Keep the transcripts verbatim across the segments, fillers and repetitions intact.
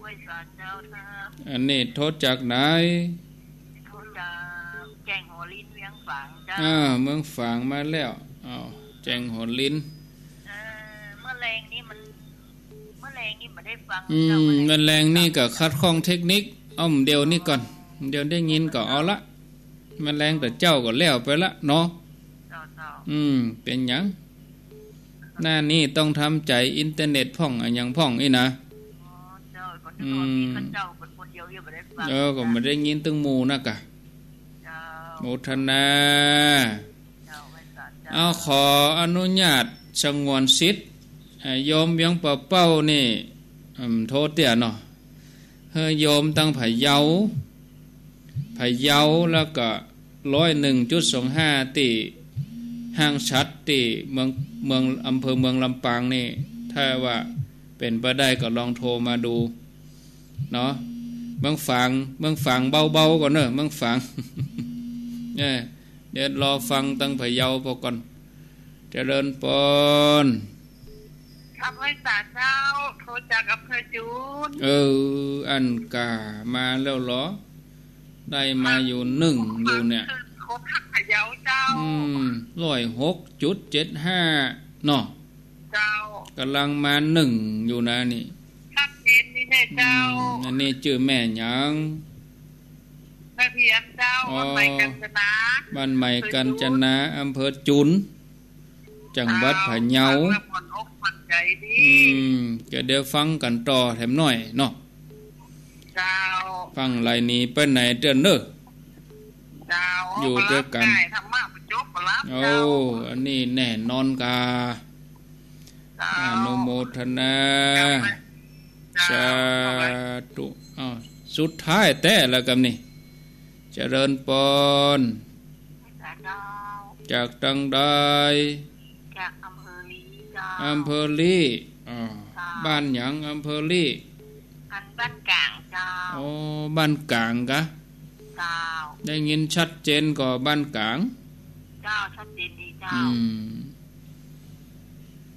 ไหว้สาเจ้าครับ อันนี้โทรจากไหน โทรจากแจ้งหัวลินเวียงฝางเจ้า อ่า เมืองฝางมาแล้ว อ้าว แจ้งหัวลิน เออ เมื่อแลงนี่มัน เมื่อแลงนี่บ่ได้ฟัง อืม เจ้า เมื่อแลง เมื่อแลงนี่ก็ขัดข้องเทคนิค เอาเดี๋ยวนี้ก่อน เดี๋ยวได้ยินก็เอาละ เมื่อแลงแต่เจ๊าก็แล้วไปละเนาะ เจ้า เจ้า อืม เป๋นหยัง หน้านี้ต้องทำใจ๋อินเทอร์เน็ตพ่องอะหยังพ่องอี้นะ อ๋อ เจ้า ก็นึกว่ามีข้าเจ้าเป๋นคนเดียว ยังบ่ได้ฟัง เออ ก็บ่ได้ยินตึงหมู่นะกะ เจ้า โมทนา เจ้า ไหว้สาเจ้า เอา ขออนุญาตสงวนสิทธิ์ อ่า โยมเวียงป่าเป้านี่ อืม โทษเตี้ยเนาะ หื้อโยมตังพะเยา พะเยา แล้วก็ร้อยหนึ่งจุดสองห้า ตี้ห้างฉัตรตี้เมือง เมือง อำเภอเมืองลำปางนี่ ถ้าว่าเป๋นไปได้ก็ลองโทรมาดูเนาะ เมืองฝาง เมืองฝางเบาๆ ก่อนเนอะ เมืองฝาง เออ เดี๋ยวรอฟังตังพะเยาพอก่อน เจริญปอน ครับ ไหว้สาเจ้า โทรจากอำเภอจูน เออ อันก่ามาแล้วเหรอ ได้มาอยู่นึ่งอยู่เนี่ย โคคักพะเยาเจ้า อืม ร้อยหกจุดเจ็ดห้า เนาะ เจ้า ก่ำลังมานึ่งอยู่นะนี่ ชัดเจนนี่แน่เจ้า อืม อันนี้จื้อแม่หยัง แม่เพียรเจ้า อ๋อ บ้านใหม่กาญจนา บ้านใหม่กาญจนา อำเภอจูน จังหวัดพะเยา ฟังแล้วม่วนอกม่วนใจ๋ดี อืม ก็เดี๋ยวฟังกั๋นต่อแถมหน้อยเนาะ เจ้า ฟังไหลหนีไปไหนเตื้อเน้อ เจ้า อยู่ตวยกั๋น ธรรมะบ่จบบ่หลับ โอ้ เจ้า อันนี้แน่นอนกา เจ้า อนุโมทนา เจ้า สาธุ อ้าว สุดท้ายแต๊แล้วกำนี้ เจริญปอน เจ้า จากตังใด จากอำเภอลี้เจ้า อำเภอลี้ อ๋อ เจ้า บ้านหยัง อำเภอลี้ อันบ้านก๋างเจ้า อ๋อ บ้านก๋างกะ เจ้า ได้ยินชัดเจนก่อบ้านก๋าง เจ้า ชัดเจนดีเจ้า อืม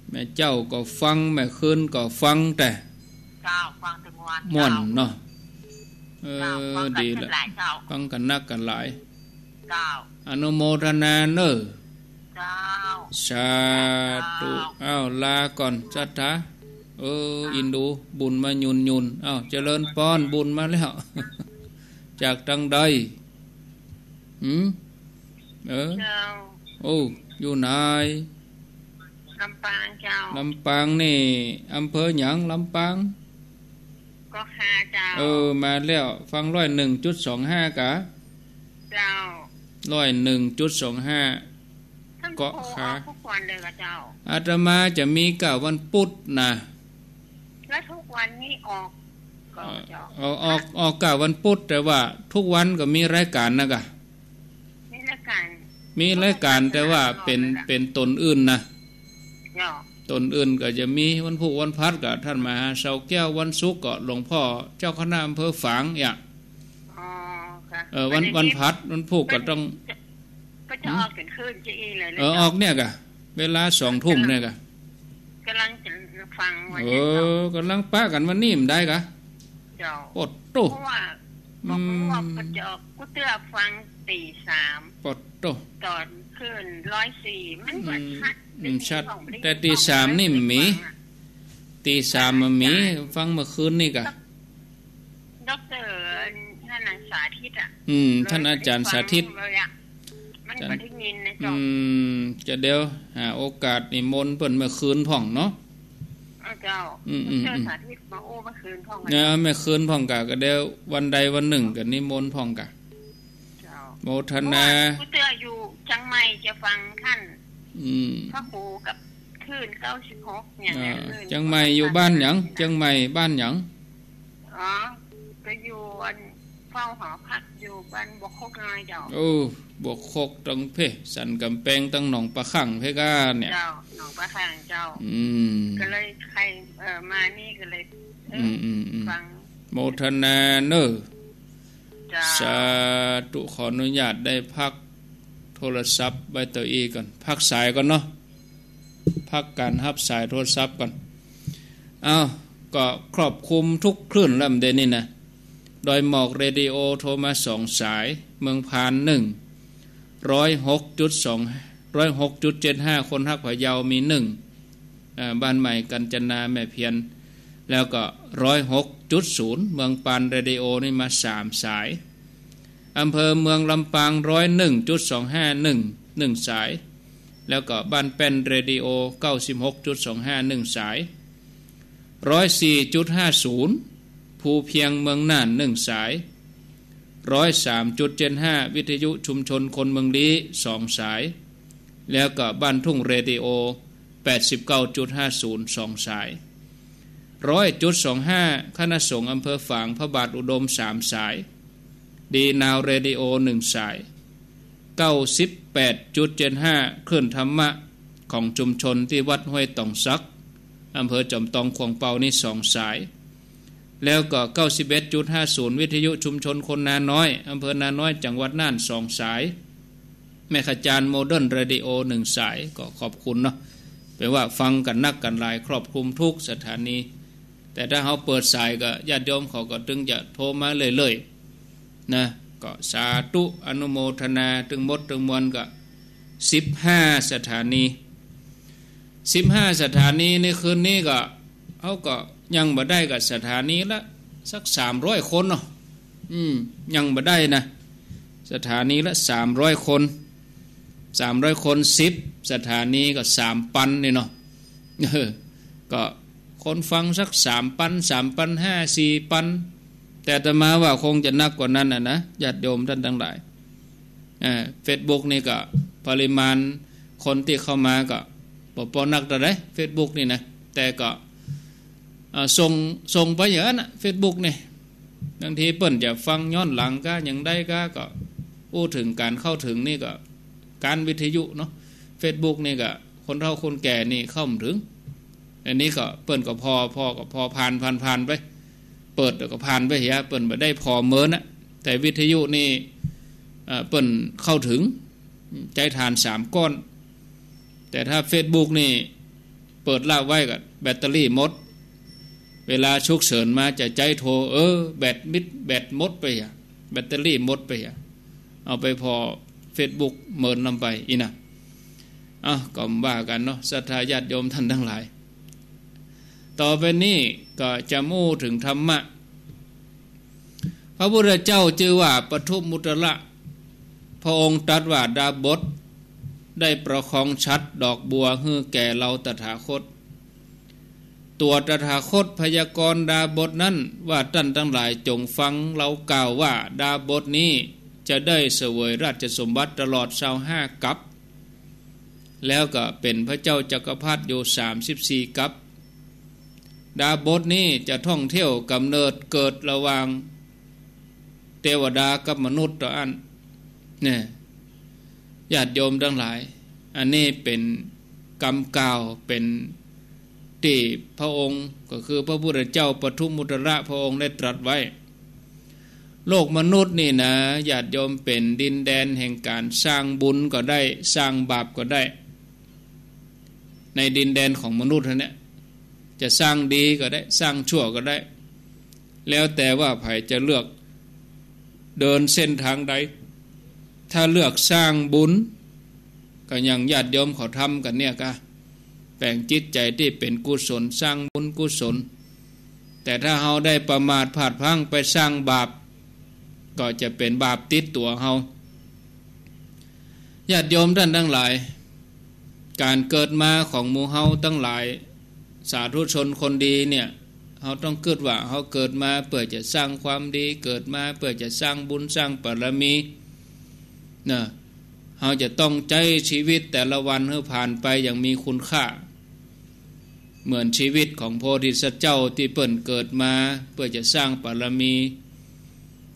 แม่เจ้าก็ฟัง แม่คืนก็ฟังแต่ เจ้า ฟังตึงวัน ม่วน เจ้า เนาะ เออ เจ้า ฟังกั๋น ดีละ หลายเจ้า ฟังกั๋นนักกั๋นหลาย เจ้า อนุโมทนาเน้อ เจ้า สาธุ เจ้า อ้าว ลาก่อน ศรัทธา เออ เจ้า อินดู บุญมาหยุนหยุน อ้าว เจริญปอน บุญมาแล้ว จากตังใด หืม เออ เจ้า โอ้ อยู่ไหน ลำปางเจ้า ลำปางนี่ อำเภอหยัง ลำปาง เกาะคาเจ้า เออ มาแล้ว ฟังร้อยหนึ่งจุดสองห้ากะ เจ้า ร้อยหนึ่งจุดสองห้า ท่าน เกาะคา โทรออกทุกวันเลยกะเจ้า อาตมาจะมีกะวันพุธนะ แล้วทุกวันนี้ออกก็ เอ่อ เจ้า เอ่อ ออก ออกกะวันพุธ แต่ว่าทุกวันก็มีรายก๋านนะกะ มีรายก๋าน มีรายก๋าน แต่ว่าเป๋น เป๋นต๋นอื่นนะ เจ้า ต๋นอื่นก็จะมีวันพุธวันพฤหัสก็ท่านมหาเสาแก้ว วันศุกร์ก็หลวงพ่อเจ้าคณะอำเภอฝางเนี่ย อ๋อ ค่ะ เออ วัน วันพฤหัส วันพุธก็ต้อง ก็จะออกเป๋นคลื่นจะอี้เลยนะ เออ เจ้า ออกเนี่ยกะ เวลาสองทุ่มเนี่ยกะ ก๋ำลังจะฟังวัน เออ นี้เจ้า ก๋ำลังปะกั๋นวันนี้มันได้กะ เจ้า โอ้โต เพราะว่า บอกว่า อืม ก็จะออก กู้เตื้อฟังตีสาม โอ้โต ต๋อนคลื่นร้อยสี่ มันก็ อืม ชัด อืม ชัด แต่ตีสามนี่มันมี ฟังอะ ตีสามมันมี ฟังเมื่อคืนนี่กะ ด็อกเตอร์นั่นน่ะ สาธิตอะ อืม ท่านอาจารย์สาธิต เลยอะ มัน อาจารย์ บ่ได้ยินนะเจ้า อืม จะเดี๋ยวหาโอกาสนิมนต์เปิ้นเมื่อคืนพ่องเนาะ เออเจ้า อืม อืม ด็อกเตอร์ อืม สาธิตมาอู้เมื่อคืนพ่อง เนี่ย เมื่อคืนพ่องกะ ก็เดี๋ยววันใดวันนึ่งก็นิมนต์พ่องกะ เจ้า โมทนา กู้เตื้ออยู่เจียงใหม่จะฟังท่าน อืม พระครูกับคลื่นเก้าสิบหกเนี่ย อ่า คลื่น เจียงใหม่อยู่บ้านหยัง เจียงใหม่บ้านหยัง อ๋อ ก็อยู่อันเฝ้าหอพักอยู่บ้านบวกคกน้อยเจ้า โอ้ บวกคกตังเพ่ สันก๋ำแปงตังหนองปลาขั่งเพ่ก้าเนี่ย เจ้า หนองปลาขั่งเจ้า อืม ก็เลยใคร เอ่อ มานี่ก็เลย เออ อืม อืม อืม ฟัง โมทนาเน้อ เจ้า สาธุ ขออนุญาตได้พักโทรศัพท์ไว้ตะอี้ก่อน พักสายก่อนเนาะ พักก๋านฮับสายโทรศัพท์ก่อน อ้าว ก็ครอบคลุมทุกคลื่นแล้วเดี๋ยวนี้นะ ดอยหมอกเรดิโอโทรมาสองสาย เมืองพานหนึ่ง ร้อยหกจุดสอง ร้อยหกจุดเจ็ดห้า คนฮักพะเยามีหนึ่ง อ่า บ้านใหม่กัญจนาแม่เพียร แล้วก็ ร้อยหกจุดศูนย์ เมืองปานเรดิโอนี่มาสามสาย อำเภอเมืองลำปาง ร้อยหนึ่งจุดสองห้า หนึ่ง หนึ่งสาย แล้วก็บ้านแป้นเรดิโอ เก้าสิบหกจุดสองห้า หนึ่งสาย ร้อยสี่จุดห้าศูนย์ ภูเพียงเมืองน่าน หนึ่งสาย ร้อยสามจุดเจ็ดห้า วิทยุชุมชนคนเมืองลี้ สองสาย แล้วก็บ้านทุ่งเรดิโอ แปดสิบเก้าจุดห้าศูนย์ สองสาย ร้อยจุดสองห้า คณะสงฆ์อำเภอฝางพระบาทอุดม สามสาย ดีนาวเรดิโอ หนึ่งสาย เก้าสิบแปดจุดเจ็ดห้า คลื่นธรรมะของชุมชนตี้วัดห้วยตองสัก อำเภอจอมตองขวางเปานี่ สองสาย แล้วก็ เก้าสิบเอ็ดจุดห้าศูนย์ วิทยุชุมชนคนนาน้อย อำเภอนาน้อย จังหวัดน่าน สองสาย แม่ขจารย์โมเดิร์นเรดิโอ หนึ่งสาย ก็ขอบคุณเนาะ แปลว่าฟังกั๋นนักกั๋นหลาย ครอบคลุมทุกสถานี แต่ถ้าเฮาเปิดสายก็ญาติโยมเขาก็ตึงจะโทรมาเรื่อยๆ นะ ก็สาธุอนุโมทนา ตึงหมดตึงมวลก็ สิบห้าสถานี สิบห้าสถานีในคืนนี้ก็ เฮาก็ยังบ่ได้ก็สถานีละสักสามร้อยคนเนาะ อืม ยังบ่ได้นะ สถานีละสามร้อยคน สามร้อยคน สิบสถานีก็สามปันนี่เนาะ เออ ก็คนฟังสักสามปัน สามปันห้า สี่ปัน แต่อาตมาว่าคงจะนักกว่านั้นน่ะนะ ญาติโยมท่านทั้งหลาย อ่า เฟซบุ๊กนี่ก็ปริมาณคนตี้เข้ามาก็บ่ปอนักเต้าใด เฟซบุ๊กนี่นะ แต่ก็ อ่า ส่ง ส่งไปอย่างนั้นน่ะ เฟซบุ๊กนี่ บางทีเปิ้นจะฟังย้อนหลังก้าอย่างใดก้า ก็อู้เถิงก๋านเข้าเถิงนี่ก็ ก๋านวิทยุเนาะ เฟซบุ๊กนี่ก็คนเฒ่าคนแก่นี่เข้าบ่เถิง อันนี้ก็เปิ้นก็ผ่อ ผ่อก็ผ่อผ่าน ผ่าน ผ่านไป เปิดแล้วก็ผ่านไปเหีย เปิ้นบ่ได้ผ่อเมินน่ะ แต่วิทยุนี่ เอ่อ เปิ้นเข้าเถิง ใจ๊ถ่านสามก้อน แต่ถ้าเฟซบุ๊กนี่ เปิดละไว้ก็แบตเตอรี่หมด เวลาฉุกเฉินมาจะใจ๊โทร เออ แบตมิด แบตหมดไปเหีย แบตเตอรี่หมดไปเหีย เอาไปผ่อเฟซบุ๊กเมินนำไปอี้นะ เอ้า ก็ว่ากั๋นเนาะ ศรัทธาญาติโยมท่านทั้งหลาย ต่อไปนี้ก็จะอู้เถิงธรรมะ พระพุทธเจ้าจื้อว่าปทุมมุตระ พระองค์ตรัสว่าดาบสได้ประคองฉัตรดอกบัวหื้อแก่เฮาตถาคต ตั๋วตถาคตพยากรณ์ดาบสนั้นว่า ต้านตังหลายจงฟังเฮากล่าวว่า ดาบสนี้จะได้เสวยราชสมบัติตลอดซาวห้ากัป แล้วก็เป๋นพระเจ้าจักรพรรดิอยู่สามสิบสี่กัป ดาบสนี้จะท่องเที่ยวกำเนิดเกิดระหว่างเตวดากับมนุษย์เต้าอั้น เนี่ย ญาติโยมตังหลาย อันนี้เป๋นกำกล่าว เป๋นตี้พระองค์ ก็คือพระพุทธเจ้าปทุมมุตระพระองค์ได้ตรัสไว้ โลกมนุษย์นี่นะ ญาติโยม เป๋นดินแดนแห่งก๋านสร้างบุญก็ได้ สร้างบาปก็ได้ ในดินแดนของมนุษย์นั้นเนี่ย จะสร้างดีก็ได้ สร้างชั่วก็ได้ แล้วแต่ว่าใผจะเลือกเดินเส้นทางใด ถ้าเลือกสร้างบุญ ก็อย่างญาติโยมเขาทำกั๋นเนี่ยกะ แป๋งจิตใจ๋ตี้เป๋นกุศล สร้างบุญกุศล แต่ถ้าเฮาได้ประมาทพลาดพลั้งไปสร้างบาป ก็จะเป๋นบาปติดตั๋วเฮา ญาติโยมต้านตังหลาย ก๋านเกิดมาของหมู่เฮาตังหลาย สาธุชนคนดีเนี่ย เฮาต้องกึ๊ดว่าเฮาเกิดมาเปื้อจะสร้างความดี เกิดมาเปื้อจะสร้างบุญสร้างบารมี เนาะ เฮาจะต้องใจ๊ชีวิตแต่ละวันหื้อผ่านไปอย่างมีคุณค่า เหมือนชีวิตของโพธิสัตว์เจ้าตี้เปิ้นเกิดมาเปื้อจะสร้างบารมี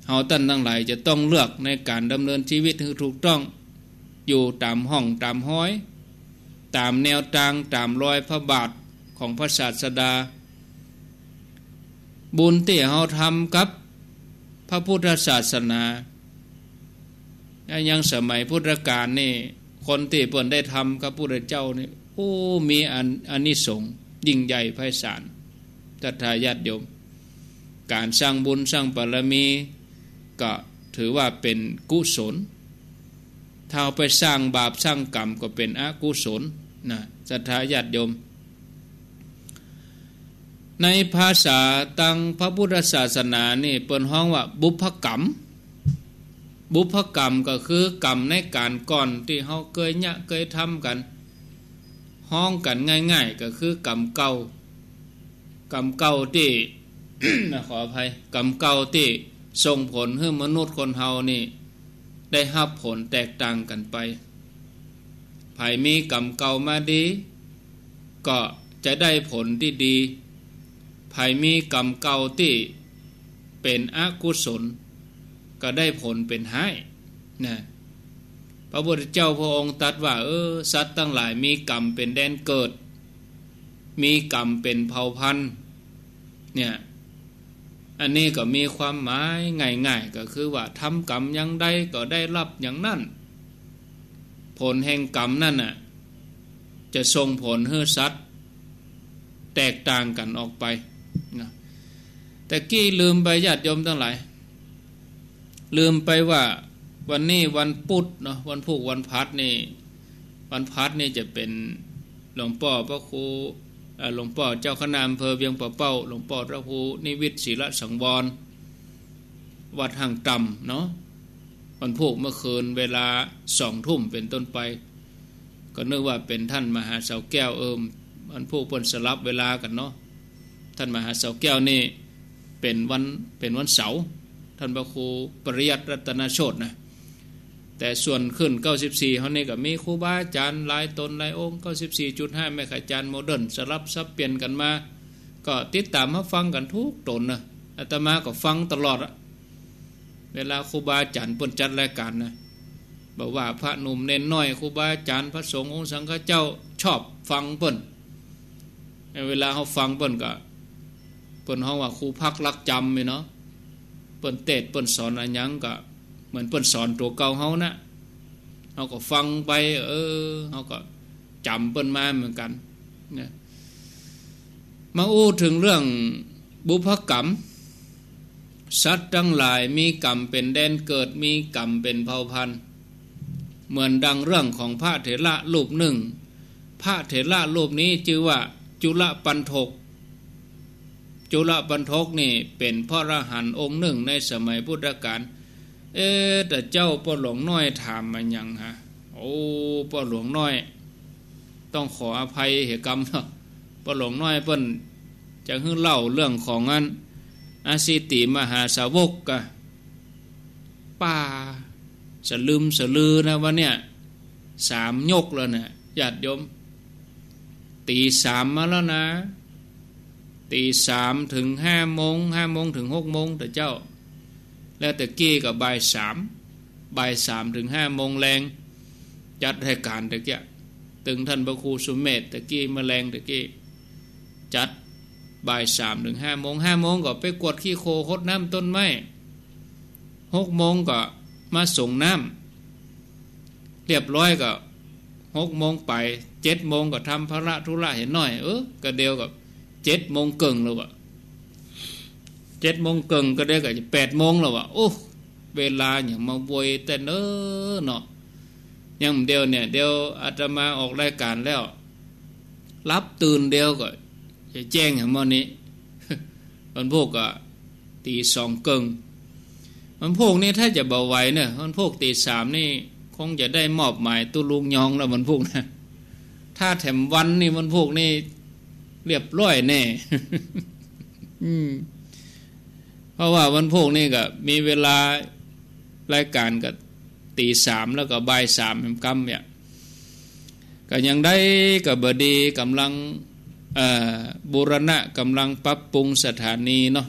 เฮาต้านตังหลายจะต้องเลือกในก๋านดำเนินชีวิตหื้อถูกต้อง อยู่ต๋ามฮ่องต๋ามฮอย ต๋ามแนวตาง ต๋ามรอยพระบาทของพระศาสดา บุญตี้เฮาทำกับพระพุทธศาสนา อย่างสมัยพุทธกาลนี่ คนตี้เปิ้นได้ทำกับพุทธเจ้านี่ โอ้ มีอานิสงส์ยิ่งใหญ่ไพศาล ศรัทธาญาติโยม ก๋านสร้างบุญสร้างบารมีก็ถือว่าเป๋นกุศล ถ้าเอาไปสร้างบาปสร้างกรรมก็เป๋นอกุศลนะ ศรัทธาญาติโยม ในภาษาตางพระพุทธศาสนานี่เปิ้นฮ้องว่าบุพกรรม บุพกรรมก็คือกรรมในก๋านก่อนตี้เฮาเกยเยียะเกยทำกั๋น ฮ้องกั๋นง่ายๆ ก็คือกรรมเก่า กรรมเก่าตี้ ขออภัย กรรมเก่าตี้ส่งผลหื้อมนุษย์คนเฮานี่ได้ฮับผลแตกต่างกั๋นไป ใผมีกรรมเก่ามาดี ก็จะได้ผลตี้ดี ใผมีกรรมเก่าตี้เป๋นอกุศล ก็ได้ผลเป๋นฮ้ายนะ พระพุทธเจ้าพระองค์ตรัสว่า เออ สัตว์ตังหลายมีกรรมเป๋นแดนเกิด มีกรรมเป๋นเผ่าพันธุ์ เนี่ย อันนี้ก็มีความหมายง่ายๆ ก็คือว่าทำกรรมอย่างใดก็ได้รับอย่างนั้น ผลแห่งกรรมนั้นน่ะ จะส่งผลหื้อสัตว์แตกต่างกั๋นออกไปนะ แต่กี้ลืมไปญาติโยมตังหลาย ลืมไปว่าวันนี้วันพุธเนาะ วันพูกวันพหัสนี่ วันพหัสนี่จะเป๋นหลวงป้อพระครู เอ่อ หลวงป้อเจ้าคณะอำเภอเวียงป่าเป้า หลวงป้อพระครูนิวิตศิลสังวร วัดห้างต่ำเนาะ วันพูกเมื่อคืนเวลาสองทุ่มเป๋นต้นไป ก็นึกว่าเป๋นท่านมหาเสาแก้ว เออ วันพูกเปิ้นสลับเวลากั๋นเนาะ ท่านมหาเสาแก้วนี่เป๋นวัน เป๋นวันเสาร์ ท่านพระครูปริยัติรัตนโชตินะ แต่ส่วนขึ้นเก้าสิบสี่เฮานี่ก็มีครูบาอาจ๋ารย์หลายต๋นหลายองค์ เก้าสิบสี่จุดห้า แม่ขจารย์โมเดิร์น สลับสับเปลี่ยนกั๋นมา ก็ติดต๋ามมาฟังกั๋นทุกต๋นนะ อาตมาก็ฟังตลอดอะ เวลาครูบาอาจ๋ารย์เปิ้นจัดรายก๋านนะ บ่ว่าพระหนุ่มเณรน้อย ครูบาอาจ๋ารย์ พระสงฆ์องค์สังฆเจ้า ชอบฟังเปิ้น เวลาเฮาฟังเปิ้นก็ เปิ้นฮ้องว่าครูพักลักจำนี่เนาะ เปิ้นเตสน์เปิ้นสอนอะหยังก็เหมือนเปิ้นสอนตั๋วเก่าเฮานะ เฮาก็ฟังไป เออ เฮาก็จ๋ำเปิ้นมาเหมือนกั๋นนะ มาอู้เถิงเรื่องบุพกรรม สัตว์ตังหลายมีกรรมเป๋นแดนเกิด มีกรรมเป๋นเผ่าพันธุ์ เหมือนดังเรื่องของพระเถระรูปนึ่ง พระเถระรูปนี้จื้อว่าจุลปัณฑก จุลปัณฑกนี่เป๋นพระอรหันต์องค์นึ่งในสมัยพุทธกาล เอ๊ะ แต่เจ้าป้อหลวงน้อยถามมาหยังฮะ โอ้ ป้อหลวงน้อย ต้องขออภัยเหตุกรรมเนาะ ป้อหลวงน้อยเปิ้นจะหื้อเล่าเรื่องของอันอสิติมหาสาวกกะ ป้าสะลึมสะลือนะวันเนี้ย สามยกแล้วนะญาติโยม ตีสามมาแล้วนะ ตีสามถึงห้าโมง ห้าโมงถึงหกโมงแต่เจ้า แล้วแต่กี้ก็บ่ายสาม บ่ายสามถึงห้าโมงแลง จัดรายก๋านแต่กี้ ตึงท่านพระครูสุเมธแต่กี้ เมื่อแลงแต่กี้ จัดบ่ายสามถึงห้าโมง ห้าโมงก็ไปกวดขี้โคลนฮดน้ำต้นไม้ หกโมงก็มาสรงน้ำ เรียบร้อยก็หกโมงไป เจ็ดโมงก็ทำภาระธุระเหียน้อย เออ กะเดียวก็เจ็ดโมงเกิ่งแล้ววะ เจ็ดโมงเกิ่งกะเดียวก็จะแปดโมงแล้ววะ โอ้ เวลาหยังมาไวแต๊เน้อเนาะ ยังเดียวเนี่ย เดี๋ยวอาตมาออกรายก๋านแล้ว หลับตื่นเดียวก็จะแจ้งหยังหม้อนี้ วันพูกก็ตีสองเกิ่ง วันพูกนี่ถ้าจะบ่ไหวเน่อ วันพูกตีสามนี่คงจะได้มอบหมายตุ๊ลุงยองแล้ววันพูกนะ ถ้าแถมวันนี่วันพูกนี่เรียบร้อยแน่ อืม เพราะว่าวันพูกนี่ก็มีเวลา รายก๋านก็ตีสามแล้วก็บ่ายสามแหมกำเนี่ย ก็ยังได้ก็บ่ดี ก๋ำลัง เอ่อ บูรณะ ก๋ำลังปรับปรุงสถานีเนาะ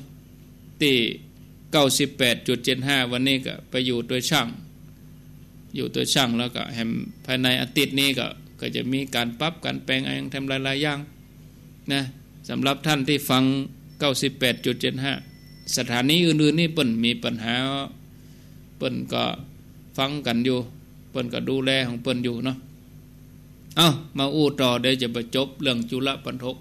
ตี้เก้าสิบแปดจุดเจ็ดห้า วันนี้ก็ไปอยู่ตวยช่าง อยู่ตวยช่างแล้วก็แหมภายในอาทิตย์นี้ก็ ก็จะมีก๋านปรับก๋านแป๋งอะหยังแถมหลายๆ อย่าง นะ สำหรับท่านตี้ฟัง เก้าสิบแปดจุดเจ็ดห้า สถานีอื่นๆ นี่เปิ้นมีปัญหา เปิ้นก็ฟังกั๋นอยู่ เปิ้นก็ดูแลของเปิ้นอยู่เนาะ เอ้า มาอู้ต่อ เดี๋ยวจะบ่จบเรื่องจุลปัณฑก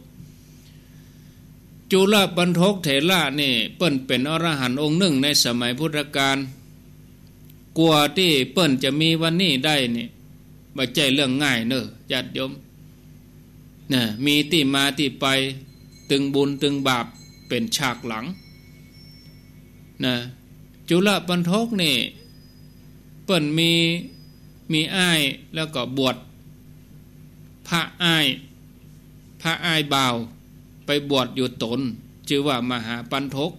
จุลปัณฑกเถระนี่เปิ้นเป๋นอรหันต์องค์นึ่งในสมัยพุทธกาล กว่าตี้เปิ้นจะมีวันนี้ได้นี่ บ่ใจ้เรื่องง่ายเน่อ ญาติโยม นะ มีตี้มาตี้ไป ตึงบุญตึงบาปเป๋นฉากหลัง นะ จุลปัณฑกนี่ เปิ้นมี มีอ้าย แล้วก็บวช พระอ้าย พระอ้ายบ่าว ไปบวชอยู่ต๋น จื้อว่ามหาปัณฑก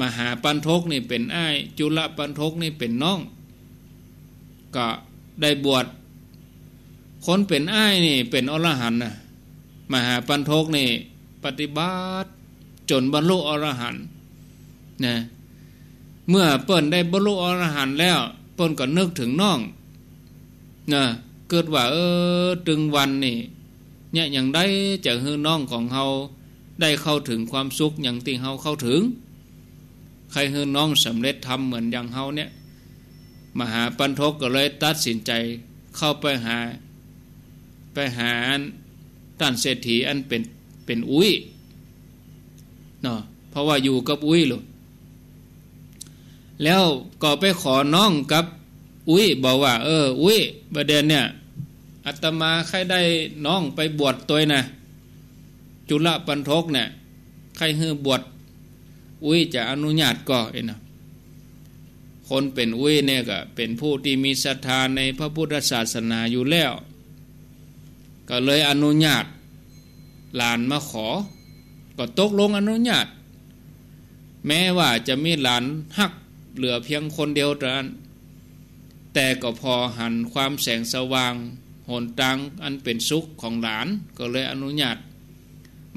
มหาปัณฑกนี่เป๋นอ้าย จุลปัณฑกนี่เป๋นน้อง ก็ได้บวช คนเป๋นอ้ายนี่เป๋นอรหันต์นะ มหาปัณฑกนี่ปฏิบัติจ๋นบรรลุอรหันต์นะ เมื่อเปิ้นได้บรรลุอรหันต์แล้ว เปิ้นก็นึกเถิงน้องนะ กึ๊ดว่า เออ ตึงวันนี่ เยียะหยังใดจะหื้อน้องของเฮาได้เข้าเถิงความสุขอย่างตี้เฮาเข้าเถิง ใค่หื้อน้องสำเร็จธรรมเหมือนอย่างเฮาเนี่ย มหาปัณฑกก็เลยตัดสินใจ๋เข้าไปหา ไปหาต้านเศรษฐีอันเป๋น เป๋นอุ๊ยเนาะ เพราะว่าอยู่กับอุ๊ยลูก แล้วก็ไปขอน้องกับอุ๊ย บอกว่า เออ อุ๊ย บ่าเดี่ยวเนี่ย อาตมาใค่ได้น้องไปบวชตวยนะ จุลปัณฑกเนี่ย ใค่หื้อบวช อุ๊ยจะอนุญาตก่อ เอ็นะ คนเป๋นอุ๊ยเนี่ยก็เป๋นผู้ตี้มีศรัทธาในพระพุทธศาสนาอยู่แล้ว ก็เลยอนุญาต หลานมาขอ ก็ตกลงอนุญาต แม้ว่าจะมีหลานฮักเหลือเพียงคนเดียวเต้านั้น แต่ก็ผ่อหันความแสงสว่าง หนตางอันเป๋นสุขของหลาน ก็เลยอนุญาต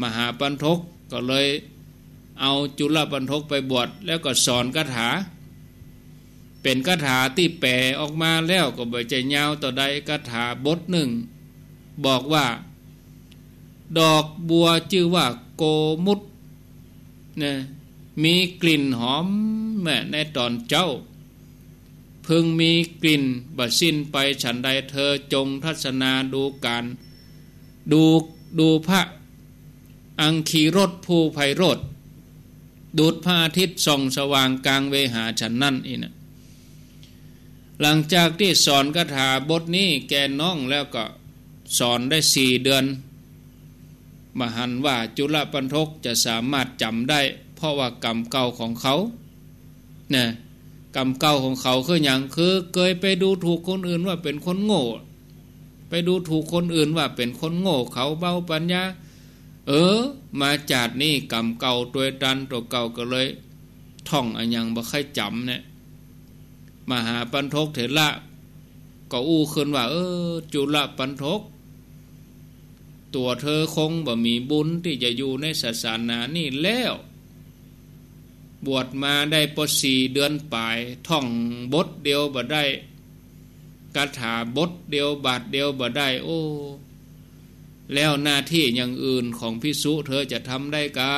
มหาปัณฑกก็เลยเอาจุลปัณฑกไปบวช แล้วก็สอนคาถา เป๋นคาถาตี้แป๋ออกมาแล้วก็บ่ใจ้ยาวเต้าใด คาถาบทนึ่ง บอกว่า ดอกบัวจื้อว่าโกมุต นะ มีกลิ่นหอมแม้ในต๋อนเจ๊า พึงมีกลิ่นบ่สิ้นไปฉันใด เธอจงทัศนาดูก๋าน ดู ดูพระอังคีรสผู้ไพโรจน์ ดุจพระอาทิตย์ส่องสว่างกลางเวหาฉันนั้น อีนะ หลังจากตี้สอนคาถาบทนี้แก่น้องแล้วก็สอนได้สี่เดือน บ่หันว่าจุลปัณฑกจะสามารถจ๋ำได้ เพราะว่ากรรมเก่าของเขา นะ กรรมเก่าของเขาคือหยัง คือเกยไปดูถูกคนอื่นว่าเป๋นคนโง่ ไปดูถูกคนอื่นว่าเป๋นคนโง่ เขาเบาปัญญา เออ มาจาตินี้กรรมเก่าตวยตัน ตั๋วเก่าก็เลยท่องอะหยังบ่ใค่จ๋ำเนี่ย มหาปัณฑกเถระก็อู้ขึ้นว่า เออ จุลปัณฑก ตั๋วเธอคงบ่มีบุญตี้จะอยู่ในศาสนานี้แล้ว บวชมาได้ปอสี่เดือนป๋าย ท่องบทเดียวบ่ได้ คาถาบทเดียวบาทเดียวบ่ได้ โอ้ แล้วหน้าตี้อย่างอื่นของภิกษุเธอจะทำได้กา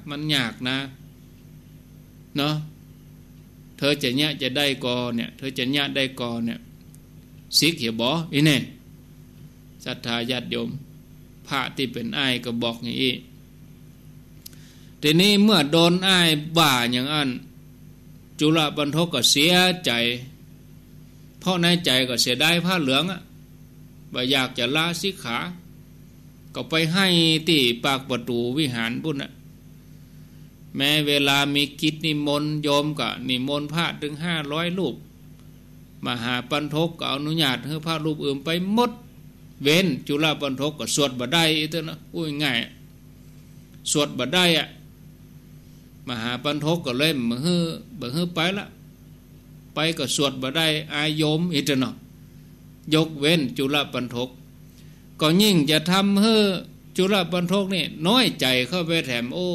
มันยากนะ เนาะ เธอจะเยียะจะได้ก่อเนี่ย เธอจะเยียะได้ก่อเนี่ย สิกเหียบ่ อีเนี่ย ศรัทธาญาติโยม พระตี้เป๋นอ้ายก็บอกอย่างอี้ ทีนี้เมื่อโดนอ้ายว่าอย่างอั้น จุลปัณฑกก็เสียใจ๋ เพราะในใจ๋ก็เสียดายผ้าเหลืองอะ บ่อยากจะลาสิกขา ก็ไปไห้ตี้ปากประตู๋วิหารปุ้นน่ะ แม้เวลามีกิจนิมนต์ โยมก็นิมนต์พระเถิงห้าร้อยรูป มหาปัณฑกก็อนุญาตหื้อพระรูปอื่นไปหมด เว้นจุลปัณฑกก็สวดบ่ได้อีกเต้านั้น อู้ง่ายๆ สวดบ่ได้อะ มหาปัณฑกก็เลยบ่หื้อ บ่หื้อไปละ ไปก็สวดบ่ได้ อายโยมอีกเต้านั้น ยกเว้นจุลปัณฑก ก็ยิ่งจะทำหื้อจุลปัณฑกนี่น้อยใจ๋เข้าไปแถม โอ้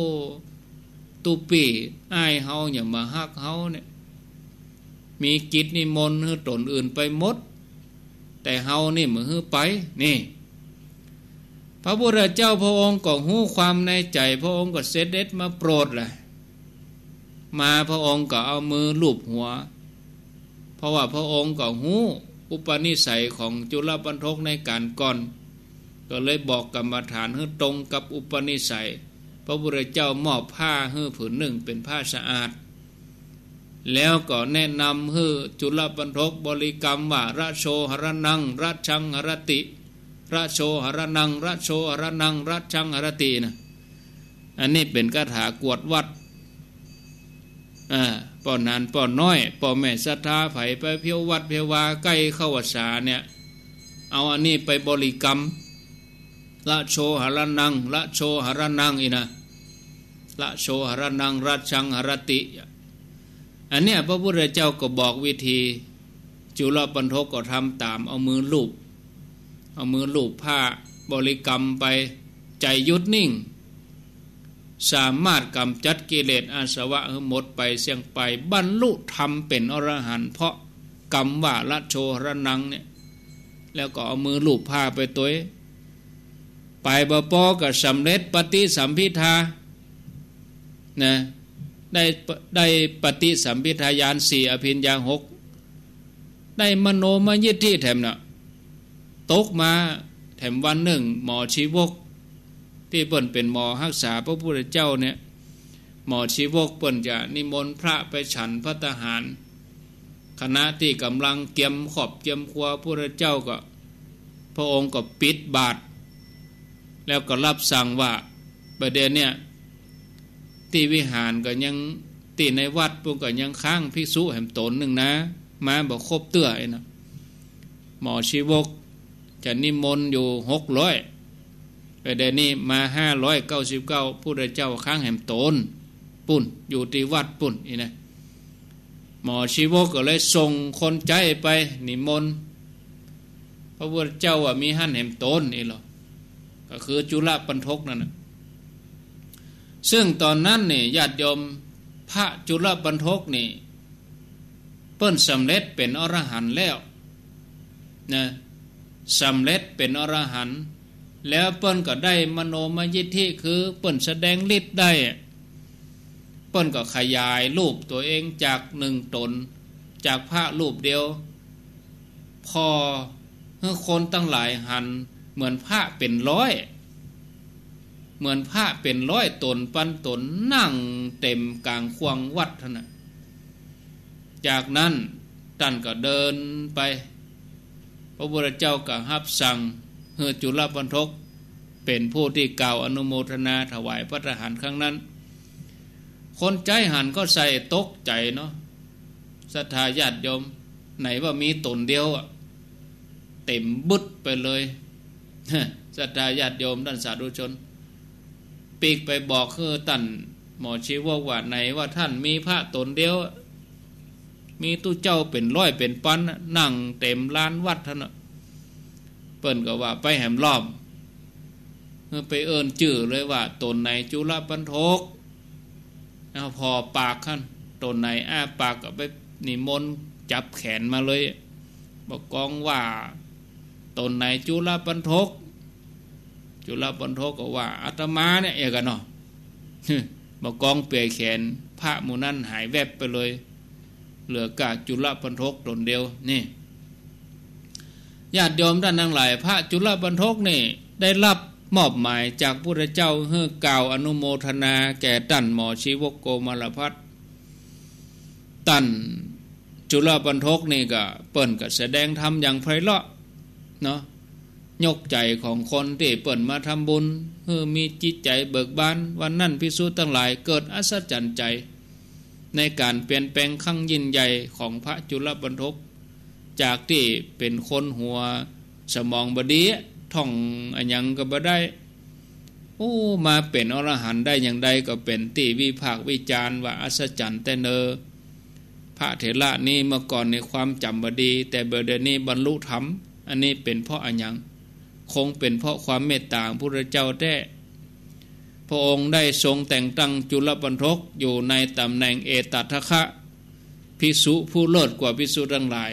ตุ๊ปี้อ้ายเฮาเนี่ยบ่ฮักเฮาเนี่ย มีกิจนิมนต์หื้อต๋นอื่นไปหมด แต่เฮานี่บ่หื้อไป นี่ พระพุทธเจ้าพระองค์ก็ฮู้ความในใจ๋ พระองค์ก็เสด็จมาโปรดแหละ มาพระองค์ก็เอามือลูบหัว เพราะว่าพระองค์ก็ฮู้อุปนิสัยของจุลปัณฑกในก๋านก่อน ก็เลยบอกกรรมฐานหื้อตรงกับอุปนิสัย พระพุทธเจ้ามอบผ้าหื้อผืนนึ่งเป๋นผ้าสะอาด แล้วก็แนะนำหื้อจุลปัณฑกบริกรรมว่า ระโชหรณัง ระชังหรติ ระโชหรณัง ระโชหรณัง ระชังหรตินะ อันนี้เป๋นคาถากวดวัตร อ่า ป้อหนานป้อน้อย ป้อแม่ศรัทธาใผไปเผียววัดเผียววาใก้เข้าพรรษาเนี่ย เอาอันนี้ไปบริกรรม ระโชหรณัง ระโชหรณัง อีนะ ระโชหรณัง ระชังหรติ อันเนี้ยพระพุทธเจ้าก็บอกวิธี จุลปัณฑกก็ทำต๋าม เอามือลูบ เอามือลูบผ้า บริกรรมไป ใจ๋หยุดนิ่ง สามารถก๋ำจัดกิเลสอาสวะหื้อหมดไปเสี้ยงไป บรรลุธรรมเป๋นอรหันต์ เพราะกำว่าระโชหรณังเนี่ย แล้วก็เอามือลูบผ้าไปตวย ไปบ่ปอก็สำเร็จปฏิสัมภิทานะ ได้ ได้ปฏิสัมภิทาญาณสี่ อภิญญาหก ได้มโนมยิทธิแถมนะ ตกมาแถมวันนึ่ง หมอชีวก ตี้เปิ้นเป๋นหมอฮักษาพระพุทธเจ้าเนี่ย หมอชีวกเปิ้นจะนิมนต์พระไปฉันภัตตาหาร ขณะตี้ก่ำลังเกียมครอบเกียมครัว พุทธเจ้าก็ พระองค์ก็ปิดบาตร แล้วก็รับสั่งว่า บ่าเดี่ยวเนี่ย ตี้วิหารก็ยัง ตี้ในวัดปุ้นก็ยังค้างภิกษุแหมต๋นนึ่งนะ มาบ่ครบเตื้อ ไอ้นะ หมอชีวกจะนิมนต์อยู่หกร้อย บ่าเดี่ยวนี้มาห้าร้อยเก้าสิบเก้า พุทธเจ้าค้างแหมต๋นปุ้น อยู่ตี้วัดปุ้น อีนะ หมอชีวกก็เลยส่งคนใจ๊ไปนิมนต์ พระพุทธเจ้าว่ามีหั้นแหมต๋น อีหลอ ก็คือจุลปัณฑกนั่นนะ ซึ่งต๋อนนั้นนี่ญาติโยม พระจุลปัณฑกนี่ เปิ้นสำเร็จเป๋นอรหันต์แล้วนะ สำเร็จเป๋นอรหันต์ แล้วเปิ้นก็ได้มโนมยิทธิ คือเปิ้นแสดงฤทธิ์ได้ เปิ้นก็ขยายรูปตั๋วเองจากนึ่งต๋น จากพระรูปเดียว ผ่อหื้อคนตังหลายหันเหมือนพระเป๋นร้อย เหมือนพระเป๋นร้อยต๋นปันต๋น นั่งเต๋มก๋างข่วงวัดหั้นนะ จากนั้นต้านก็เดินไป พระพุทธเจ้าก็ฮับสั่งหื้อจุลปัณฑกเป๋นผู้ตี้กล่าวอนุโมทนาถวายภัตตาหารครั้งนั้น คนใจ๊หันก็ใส่ตกใจ๋เนาะ ศรัทธาญาติโยม ไหนว่ามีต๋นเดียวอะ เต๋มบึดไปเลย ศรัทธาญาติโยมต้านสาธุชน ปีกไปบอกหื้อต้านหมอชีวกว่า ไหนว่าต้านมีพระต๋นเดียว มีตุ๊เจ้าเป๋นร้อยเป๋นปัน นั่งเต๋มลานวัดหั้นนะ เปิ้นก็ว่าไปแหมล้อม หื้อไปเอิ้นจื้อเลยว่า ต๋นไหนจุลปัณฑก เอาผ่อปากหั้น ต๋นไหนอ้าปากก็ไปนิมนต์จับแขนมาเลย บ่ากองว่า ต๋นไหนจุลปัณฑก จุลปัณฑกก็ว่า อาตมาเนี่ย เอียงกั๋นเนาะ บ่ากองเปียแขน พระหมู่นั้นหายแวบไปเลย เหลือก้าจุลปัณฑกต๋นเดียวนี่ ญาติโยมต้านตังหลาย พระจุลปัณฑกนี่ได้ฮับมอบหมายจากพุทธเจ้าหื้อกล่าวอนุโมทนาแก่ต้านหมอชีวกโกมลพัสตร์ ต้านจุลปัณฑกนี่ก็ เปิ้นก็แสดงธรรมอย่างไพเราะเนาะ ยกใจ๋ของคนตี้เปิ้นมาทำบุญ หื้อมีจิตใจ๋เบิกบาน วันนั้นภิกษุตังหลายเกิดอัศจรรย์ใจ๋ ในก๋านเปลี่ยนแปลงครั้งยิ่งใหญ่ของพระจุลปัณฑก จากตี้เป๋นคนหัวสมองบ่ดี ท่องอะหยังก็บ่ได้ โอ้ มาเป๋นอรหันต์ได้อย่างใด ก็เป๋นตี้วิพากษ์วิจารณ์ว่าอัศจรรย์แต๊เนอ พระเถระนี้เมื่อก่อนนี่ความจ๋ำบ่ดี แต่บ่าเดี่ยวนี้บรรลุธรรม อันนี้เป๋นเพราะอะหยัง คงเป๋นเพราะความเมตต๋าของพุทธเจ้าแต๊ พระองค์ได้ทรงแต่งตั้งจุลปัณฑกอยู่ในต๋ำแหน่งเอตัฏฐัคคะ ภิกษุผู้เลิศกว่าภิกษุตังหลาย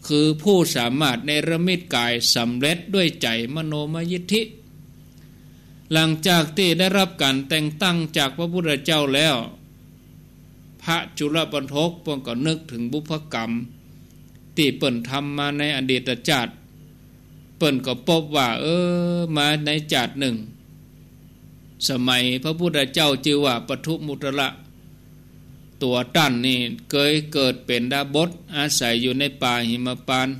คือผู้สามารถเนรมิตก๋ายสำเร็จด้วยใจ๋มโนมยิทธิ หลังจากตี้ได้ฮับก๋านแต่งตั้งจากพระพุทธเจ้าแล้ว พระจุลปัณฑกเปิ้นก็นึกเถิงบุพกรรมตี้เปิ้นทำมาในอดีตจาติ เปิ้นก็ปบว่า เออ มาในจาตินึ่ง สมัยพระพุทธเจ้าจื้อว่าปทุมมุตตระ ตั๋วต้านนี่เกยเกิดเป๋นดาบส อาศัยอยู่ในป่าหิมพานต์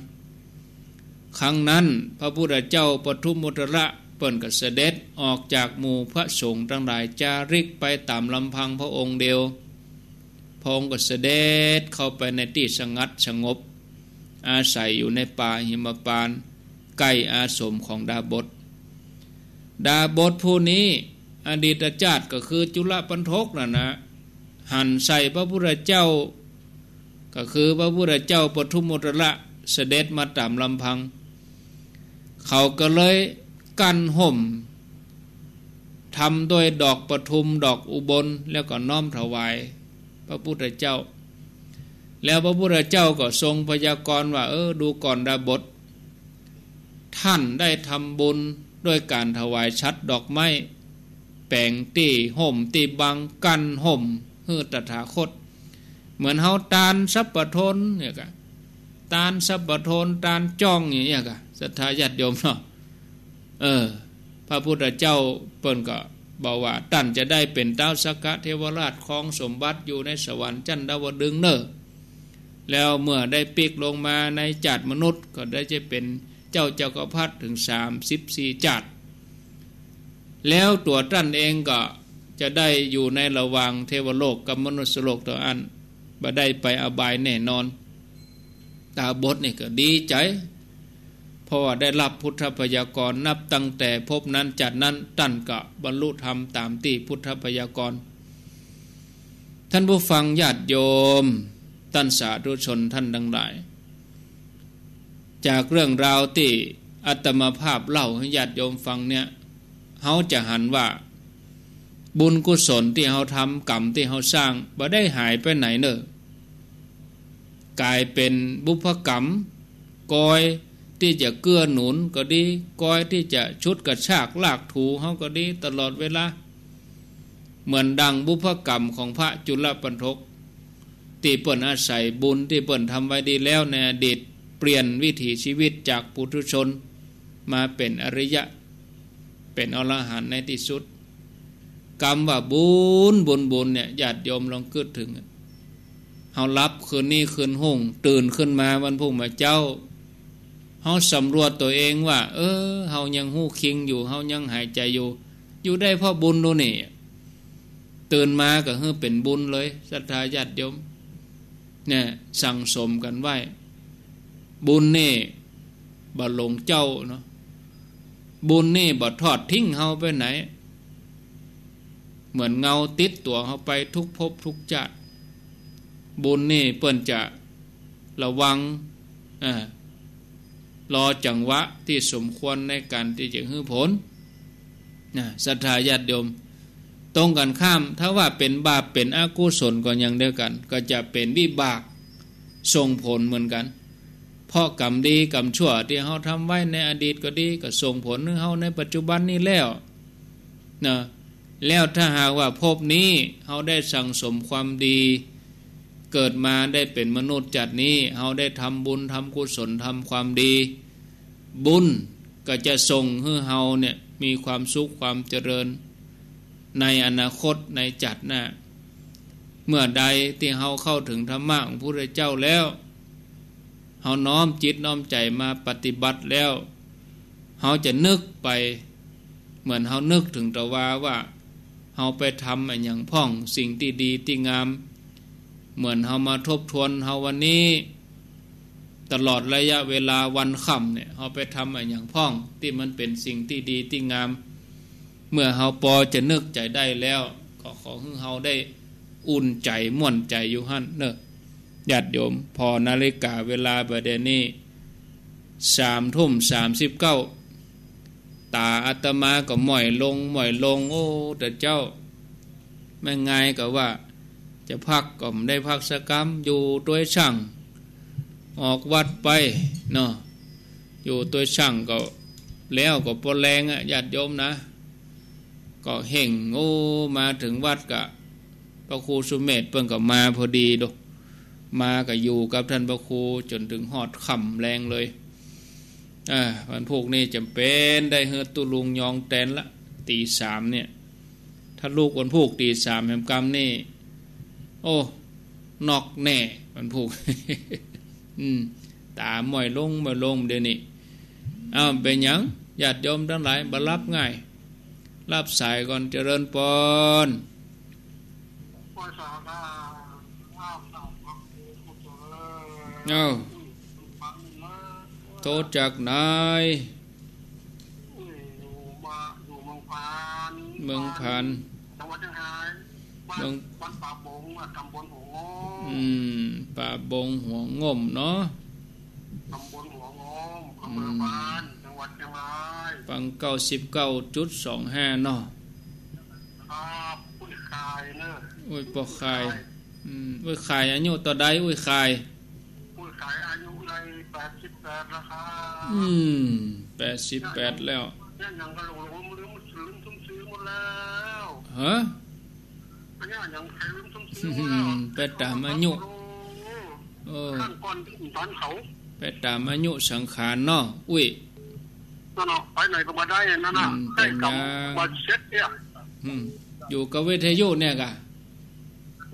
ครั้งนั้นพระพุทธเจ้าปทุมมุตตระเปิ้นก็เสด็จออกจากหมู่พระสงฆ์ตังหลาย จาริกไปต๋ามลำพังพระองค์เดียว พระองค์ก็เสด็จเข้าไปในตี้สงัดสงบ อาศัยอยู่ในป่าหิมพานต์ ใก้อาสมของดาบส ดาบสผู้นี้ อดีตจาติก็คือจุลปัณฑกนั่นนะ หันใส่พระพุทธเจ้า ก็คือพระพุทธเจ้าปทุมมุตตระเสด็จมาต๋ามลำพัง เขาก็เลยกั้นห่ม ทำด้วยดอกปทุมดอกอุบล แล้วก็น้อมถวายพระพุทธเจ้า แล้วพระพุทธเจ้าก็ทรงพยากรณ์ว่า เออ ดูก่อนดาบส ท่านได้ทำบุญด้วยการถวายฉัตรดอกไม้ แป๋งตี้ห่มตี้บัง กั้นห่มหื้อตถาคต เหมือนเฮาตานสัพพะทนเนี่ยกะ ตานสัพพะทน ตานจ้องอย่างเงี้ยกะ ศรัทธาญาติโยมเนาะ เออ พระพุทธเจ้าเปิ้นก็บอกว่า ต้านจะได้เป๋นต๊าวสักกะเทวราช ครองสมบัติอยู่ในสวรรค์จันทาวดึงเน่อ แล้วเมื่อได้ปิ๊กลงมาในจาติมนุษย์ ก็ได้จะเป๋นเจ้าจักรพรรดิถึงสามสิบสี่จาติ แล้วตั๋วต้านเองก็จะได้อยู่ในระหว่างเทวโลกกับมนุษยโลกเต้าอั้น บ่ได้ไปอบายแน่นอน ดาบสนี่ก็ดีใจ๋ เพราะว่าได้ฮับพุทธพยากรณ์ นับตั้งแต่ภพนั้นจาตินั้น ต้านก็บรรลุธรรมต๋ามตี้พุทธพยากรณ์ ท่านผู้ฟังญาติโยม ต้านสาธุชนท่านตังหลาย จากเรื่องราวตี้อาตมาภาพเล่าหื้อญาติโยมฟังเนี่ย เฮาจะหันว่าบุญกุศลตี้เฮาทำ กรรมตี้เฮาสร้าง บ่ได้หายไปไหนเน่อ ก๋ายเป๋นบุพกรรม กอยตี้จะเกื้อหนุนก็ดี กอยตี้จะฉุดกระชากลากถูเฮาก็ดีตลอดเวลา เหมือนดังบุพกรรมของพระจุลปัณฑก ตี้เปิ้นอาศัยบุญตี้เปิ้นทำไว้ดีแล้วในอดีต เปลี่ยนวิถีชีวิตจากปุถุชนมาเป๋นอริยะ เป๋นอรหันต์ในตี้สุด กำว่าบุญ บุญ บุญเนี่ย ญาติโยมลองกึ๊ดเถิง เฮาหลับคืนนี้คืนฮุ่ง ตื่นขึ้นมาวันพุธมาเจ๊า เฮาสำรวจตั๋วเองว่า เออ เฮายังฮู้คิงอยู่ เฮายังหายใจ๋อยู่ อยู่ได้เพราะบุญดูนี่ ตื่นมาก็หื้อเป๋นบุญเลย ศรัทธาญาติโยม เนี่ย สั่งสมกั๋นไว้ บุญนี่บ่หลงเจ้าเนาะ บุญนี่บ่ทอดทิ้งเฮาไปไหน เหมือนเงาติดตั๋วเฮาไปทุกภพทุกจาติ บุญนี่เปิ้นจะระวัง อ่า รอจังหวะตี้สมควรในก๋านตี้จะหื้อผล นะ ศรัทธาญาติโยม ตรงกั๋นข้าม ถ้าว่าเป๋นบาปเป๋นอกุศลก็อย่างเดียวกั๋น ก็จะเป๋นวิบากส่งผลเหมือนกั๋น เพราะกรรมดีกรรมชั่วตี้เฮาทำไว้ในอดีตก็ดี ก็ส่งผลหื้อเฮาในปัจจุบันนี้แล้ว นะ แล้วถ้าหากว่าภพนี้เฮาได้สั่งสมความดี เกิดมาได้เป๋นมนุษย์จาตินี้ เฮาได้ทำบุญทำกุศลทำความดี บุญก็จะส่งหื้อเฮาเนี่ยมีความสุขความเจริญในอนาคตในจาติหน้า เมื่อใดตี้เฮาเข้าเถิงธรรมะของพระพุทธเจ้าแล้ว เฮาน้อมจิตน้อมใจ๋มาปฏิบัติแล้ว เฮาจะนึกไป เหมือนเฮานึกเถิงตะวาว่า เฮาไปทำอะหยังพ่อง สิ่งตี้ดีตี้งาม เหมือนเฮามาทบทวนเฮาวันนี้ ตลอดระยะเวลาวันค่ำเนี่ย เฮาไปทำอะหยังพ่อง ตี้มันเป๋นสิ่งตี้ดีตี้งาม เมื่อเฮาปอจะนึกใจ๋ได้แล้ว ก็ขอหื้อเฮาได้อุ่นใจ๋ม่วนใจ๋อยู่หั้นเน่อ ญาติโยม ผ่อนาฬิกาเวลาบ่าเดี่ยวนี้ สามทุ่มสามสิบเก้า ต๋าอาตมาก็หม้อยลง หม้อยลง โอ้ แต่เจ้า แม่งายก็ว่า จะพักก็บ่ได้พักสักกำ อยู่ตวยสั่ง ออกวัดไปเนาะ อยู่ตวยสั่งก็ แล้วก็ปอแลงอะ ญาติโยมนะ ก็เฮ่ง โอ้ มาเถิงวัดก็ พระครูสุเมธเปิ้นก็มาพอดีโด มาก็อยู่กับท่านพระครูจ๋นเถิงฮอดค่ำแลงเลย อ่า วันพุธนี้จ๋ำเป๋นได้หื้อตุ๊ลุงยองแตนละ ตี๋สามเนี่ย ถ้าลุกวันพูกตี๋สามแหมกำนี่ โอ้ น็อกแน่วันพูก อืม ต๋าม่อยลง ม่อยลงเดี๋ยวนี้ เอ้า เป๋นหยัง ญาติโยมตังหลาย บ่หลับง่าย รับสายก่อน เจริญปอน เอ้า โทรจากไหน อยู่มา อยู่เมืองพาน เมืองพาน จังหวัดเชียงราย บ้าน เมือง บ้านป่าบงอะ ตำบลหัวงม อืม ป่าบงหัวงมเนาะ ตำบลหัวงม อำเภอ อืม พาน จังหวัดเชียงราย ฟังเก้าสิบเก้าจุดสองห้าเนาะ ครับ อุ้ย คายเนอะ อุ้ย ป้อคาย คาย อืม อุ้ย คาย อายุเต้าใด อุ้ย คาย อุ้ย คาย อายุได้แปดสิบแปดแล้วครับ อืม แปดสิบแปดแล้ว เนี่ยยังก็หลงๆ ลืมๆ ลืมๆ ลืมๆ หมดแล้ว ฮะ อันเนี้ยยังใครลืมๆ ลืมๆ หมดแล้ว อืม ไปต๋ามอายุ เออ ครั้งก่อนต๋อนเขา ไปต๋ามอายุสังขารเนาะ อุ้ย นั่นเนาะ ไปไหนก็บ่ได้นั่นน่ะ อืม ใจ้กำ ไปนะ บ่เสร็จเนี่ย อืม อยู่กับวิทยุเนี่ยก่ะ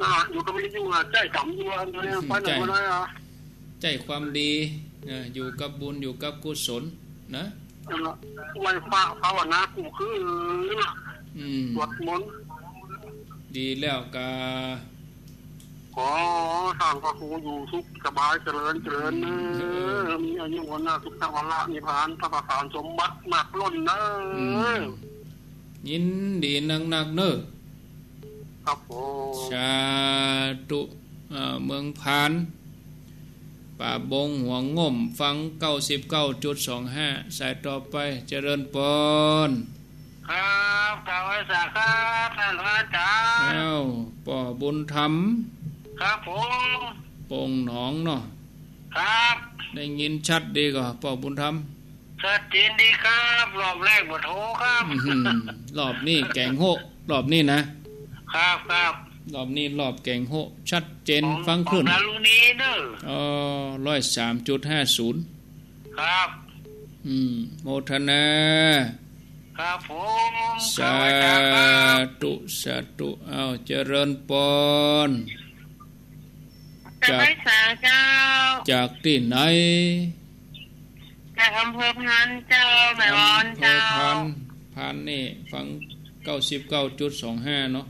นั่นน่ะ อยู่กับวิทยุอะ ใจ้กำอยู่อะ อืม ไปไหนก็บ่ได้อะ ใจ้ ใจ้ความดี เออ อยู่กับบุญ อยู่กับกุศลนะ นั่นน่ะ ไหว้พระภาวนากู้คืน อืม สวดมนต์ ดีแล้วก่ะ ขอต้านพระครูอยู่สุขสบายเจริญเจริญเนอะ อืม เออ มีอายุวรรณะสุขะพละนิพพาน พระประสานสมบัติมากล้นเนอะ อืม ยินดีนักๆ เนอะ ครับผม สาธุ อ่า เมืองพาน ป่าบงหัวงม ฟังเก้าสิบเก้าจุดสองห้า สายต่อไป เจริญปอน ครับ กราบไหว้สาครับท่านพระอาจารย์ อ้าว ป้อบุญธรรม ครับผม โป่งหนองเนาะ ครับ ได้ยินชัดดีก่อ ป้อบุญธรรม ชัดเจนดีครับ รอบแรกบ่โทรครับ อื้อหือ รอบนี้แก๋งโฮะ รอบนี้นะ ครับ ครับ รอบนี้รอบแก๋งโฮะ ชัดเจน ของ ฟังคลื่น ของดารุณีเนอะ อ๋อ ร้อยสามจุดห้าศูนย์ ครับ อืม โมทนา ครับผม สาธุ สาธุ อ้าว เจริญปอน กราบไหว้สาเจ้า จากตี้ไหน จากอำเภอพานเจ้า แม่วอนเจ้า อำเภอพาน พานนี่ฟังเก้าสิบเก้าจุดสองห้าเนาะ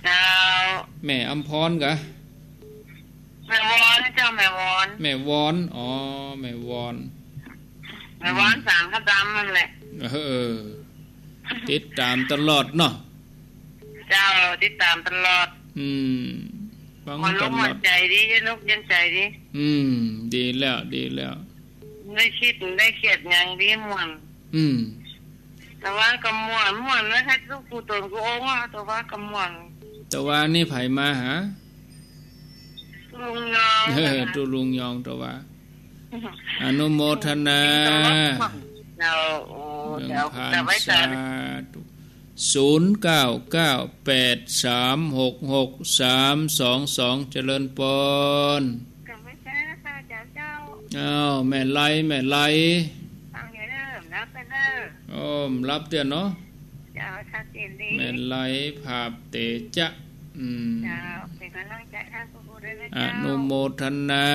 เจ้า แม่อำพรก่ะ แม่วอนเจ้า แม่วอน แม่วอน อ๋อ แม่วอน แม่วอน อืม สามกะดำนั่นแหละ เออ ติดต๋ามตลอดเนาะ เจ้า ติดต๋ามตลอด อืม ฟังตลอด ม่วนอกม่วนใจ๋ดี เย็นอกเย็นใจ๋ดี อืม ดีแล้ว ดีแล้ว ได้คิด ได้เขียนหยังดีม่วน อืม ตะวาก็ม่วน ม่วนแล้ว เฮ็ดกู้ต๋นกู้องค์อะ ตะวาก็ม่วน ตะวานี่ใผมาหา ตุ๊ลุงยอง เออ ตุ๊ลุงยอง ตะวา อนุโมทนา เจ้า โอ้ เมืองพาน เจ้า กราบไหว้สา สาธุ ศูนย์เก้าเก้าแปดสามหกหกสามสองสอง เจริญปอน กราบไหว้สาพระอาจารย์เจ้า อ้าว แม่ไล แม่ไล ฟังอยู่เด้อ รับไปเด้อ อ้อม รับเตื้อเนาะ เจ้า ชัดเจนดี แม่ไล ผาบเตจะ อืม เจ้า เป๋นก๋ำลังใจ๋ให้กู้ๆ ด้วยนะ อ เจ้า นุโมทนา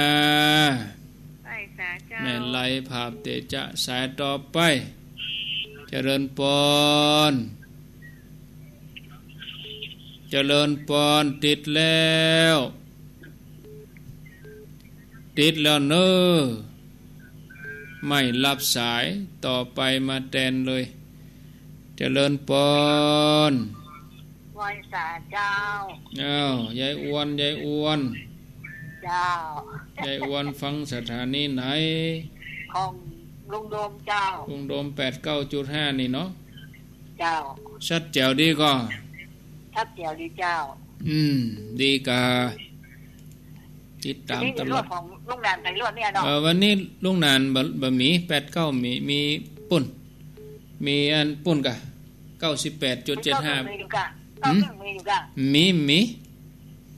ไหว้สาเจ้า แม่ไล ผาบเตจะ สายต่อไป เจริญปอน เจริญปอน ติดแล้ว ติดแล้วเน้อ ไม่รับสาย ต่อไปมาแตนเลย เจริญปอน ไหว้สาเจ้า อ้าว ยายอวน ยายอวน เจ้า ยายอวนฟังสถานีไหน ของลุงโดมเจ้า ลุงโดม แปดเก้าจุดห้า นี่เนาะ เจ้า ชัดแจ๋วดีก่อ ชัดแจ๋วดีเจ้า อืม ดีก่า ติดต๋ามตลอด นี่รวดของลุงหนานไปรวดเนี่ยเนาะ เออ วันนี้ลุงหนานบ่ บ่มี แปดเก้า มี มีปุ้น มีอันปุ้นก่ะ เก้าสิบแปดจุดเจ็ดห้า มีอยู่ก่ะ หืม เก้าหนึ่งมีอยู่ก่ะ มี มี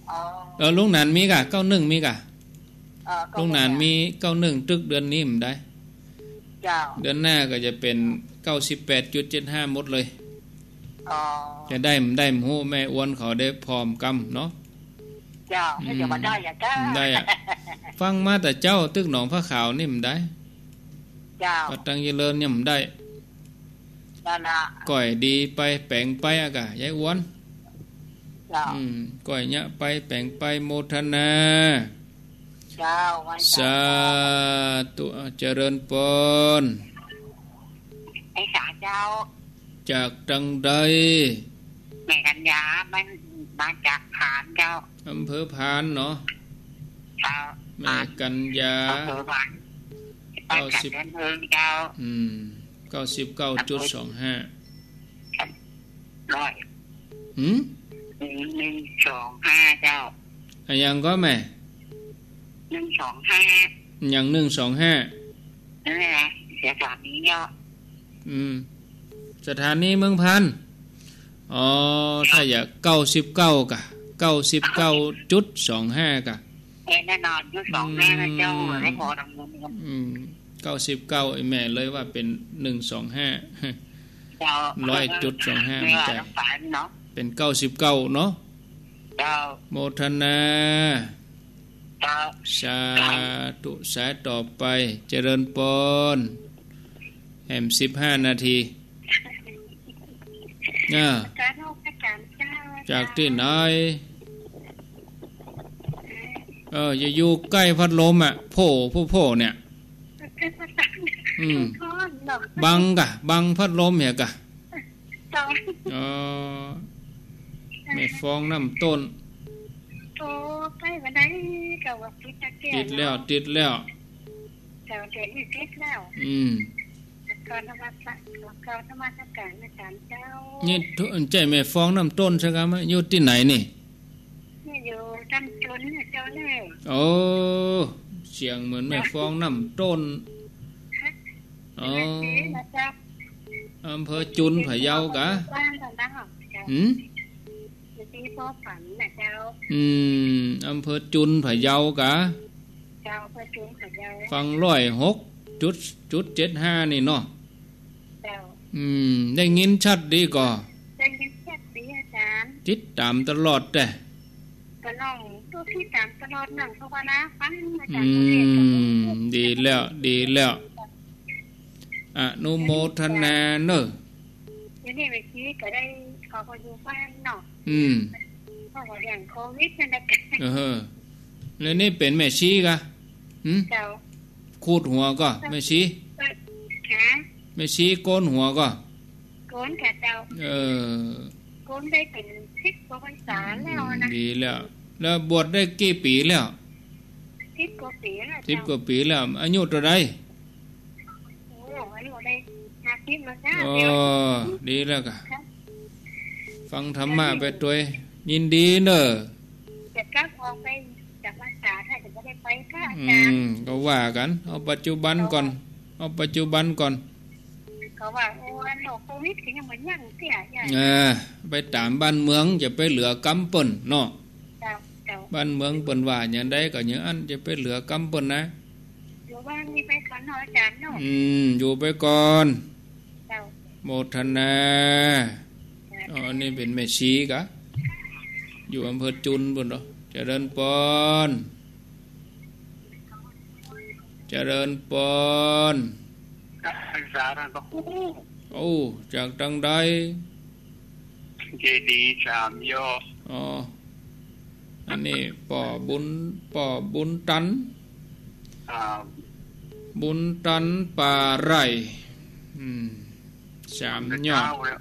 อ๋อ เออ ลุงหนานมีก่ะ เก้าหนึ่งมีก่ะ เออ เก้าหนึ่ง ลุงหนานมี เก้าหนึ่ง ตึกเดือนนี้บ่ได้ เจ้า เดือนหน้าก็จะเป๋น เก้าสิบแปดจุดเจ็ดห้า หมดเลย อ๋อ จะได้บ่ได้บ่ฮู้ แม่อ้วนเขาได้พร้อมกำเนาะ เจ้า อืม เดี๋ยวมาได้อะเจ้า บ่ได้อะ ฟังมาแต่เจ๊าตึกหนองผ้าขาวนี่บ่ได้ เจ้า วัดตังเจริญเนี่ยบ่ได้ นั่นน่ะ ก้อยดีไปแป๋งไปอะกะ ยายอ้วน เจ้า อืม ก้อยเยียะไปแป๋งไป โมทนา เจ้า ไหว้เจ้า สาธุ เจริญปอน ไอ้สาเจ้า จากตังใด แม่กัญญา มันมาจากผานเจ้า อำเภอผานเนาะ เจ้า แม่กัญญา อำเภอผาน เก้าสิบ บ้านจากเดินเมืองเจ้า อืม เก้าสิบเก้าจุดสองห้า ร้อย หืม หนึ่ง หนึ่งสองห้าเจ้า อะหยังก็แม่ หนึ่งสองห้า หยัง หนึ่งสองห้า นั่นแหละ สถานีเนาะ อืม สถานีเมืองผาน อ๋อ ถ้าอยาก เก้าสิบเก้า กะ เก้าสิบเก้าจุดสองห้า กะ เออ แน่นอน จุดสองห้านะเจ้า อืม ให้พอดังนั้น อืม เก้าสิบเก้า ไอ้แม่เลยว่าเป๋น หนึ่งสองห้า เจ้า ร้อยจุดสองห้า ไม่ว่า มันจะ ต้องสายเนาะ เป๋น เก้าสิบเก้า เนาะ เจ้า โมทนา เจ้า สาธุ สายต่อไป เจริญปอน แหม สิบห้านาที อ่า จากตี้ไหน เออ อย่าอยู่ใก้พัดลมอะ โพ่ โพ่ โพ่เนี่ย อืม บังกะ บังพัดลมเหียกะ เจ้า อ๋อ แม่ฟองน้ำต้น โอ้ ใก้วันใดก็ว่าติดตะเกียง ติดแล้ว เนาะ ติดแล้ว เจ้า เดี๋ยวนี้ติดแล้ว อืม ขอกราบนมัส ขอกราบนมัสการอาจารย์เจ้า นี่ทุ ใจ้แม่ฟองน้ำต้นใจ้กะ มาอยู่ตี้ไหนนี่ นี่อยู่ตำบลเนี่ยเจ้าเนี่ย โอ้ เสียงเหมือนแม่ฟองน้ำต้น อ๋อ แม่ชีนะเจ้า อำเภอจุน พะเยากะ บ้านเรานะเจ้า หืม อยู่ตี้พ่อฝันนะเจ้า อืม อำเภอจุน พะเยากะ เจ้า อำเภอจุน พะเยา ฟังร้อยหกจุด จุดเจ็ดห้านี่เนาะ เจ้า อืม ได้ยินชัดดีก่อ ได้ยินชัดดีอาจารย์ ติดต๋ามตลอดแต๊ ก็น้องก็ติดต๋ามตลอด นั่งภาวนาฟังอาจารย์ อืม เทศน์ ดีแล้ว ดีแล้ว อนุโมทนาเน่อ เดี๋ยวนี้แม่ชีก็ได้ เขาก็อยู่บ้านเนาะ อืม เขาก็เรื่องโควิดนั่นแหละ เออ แล้วนี่เป๋นแม่ชีกะ หืม เจ้า ขูดหัวก่อ แม่ชี ฮะ แม่ชีโกนหัวก่อ โกนค่ะเจ้า เออ โกนได้เป๋นสิบกว่าพรรษาแล้วนะ อืม ดีแล้ว แล้วบวชได้กี่ปี๋แล้ว สิบกว่าปี๋แล้วเจ้า สิบกว่าปี๋แล้ว อายุเต้าใด โอ้ อายุได้ห้าสิบแล้วเจ้า อ๋อ เดี๋ยว ดีแล้วกะ ค่ะ ฟังธรรมะไปตวย ยินดีเน่อ จะกลับออกไปจากพรรษา ถ้าจะไม่ได้ไปก็อาจารย์ อืม ก็ว่ากั๋น เอาปัจจุบันก่อน เอาปัจจุบันก่อน เขาว่า โอ้ อันโรคโควิดก็ยังบ่ยังเตื้อ เออ ไปต๋ามบ้านเมือง จะไปเหลือกำเปิ้นเนาะ เจ้า เจ้า บ้านเมืองเปิ้นว่าอย่างใดก็อย่างอั้น จะไปเหลือกำเปิ้นนะ อยู่บ้านนี่ไปก่อนเนาะอาจารย์เนาะ อืม อยู่ไปก่อน เจ้า โมทนา อ๋อ อันนี้เป๋นแม่ชีกะ อยู่อำเภอจุนปู้นเนาะ เจริญปอน เจริญปอน ครับ ศึกษาท่านพระครู โอ้ จากตังใด เจดีย์สามยอด อ๋อ อันนี้ป้อบุญ ป้อบุญตัน อ่า บุญตันป่าไร่ อืม สามยอด เช้าแล้ว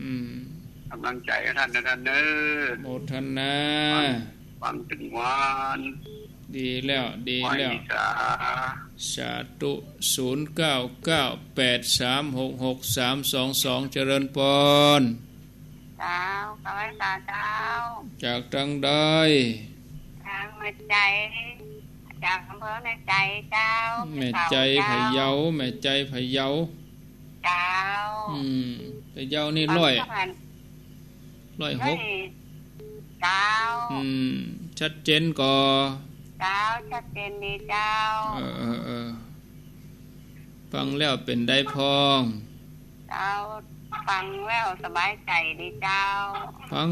อืม กำลังใจ๋กับท่านนะท่านเน่อ โมทนา ฟัง ฟังตึงวาน ดีแล้ว ดีแล้ว ไหว้สา สาธุ ศูนย์เก้าเก้าแปดสามหกหกสามสองสอง เจริญปอน เจ้า ขอไหว้สาเจ้า จากตังใด จากแม่ใจ๋ จากอำเภอแม่ใจ๋เจ้า แม่ใจ๋ เจ้า พะเยา แม่ใจ๋ พะเยา เจ้า อืม พะเยานี่ร้อย ฟังเจ้า ร้อยหก ร้อย เจ้า อืม ชัดเจนก่อ เจ้า ชัดเจนดีเจ้า เออ เออ เออ ฟังแล้วเป๋นใดพ่อง เจ้า ฟังแล้วสบายใจ๋ดีเจ้า ฟัง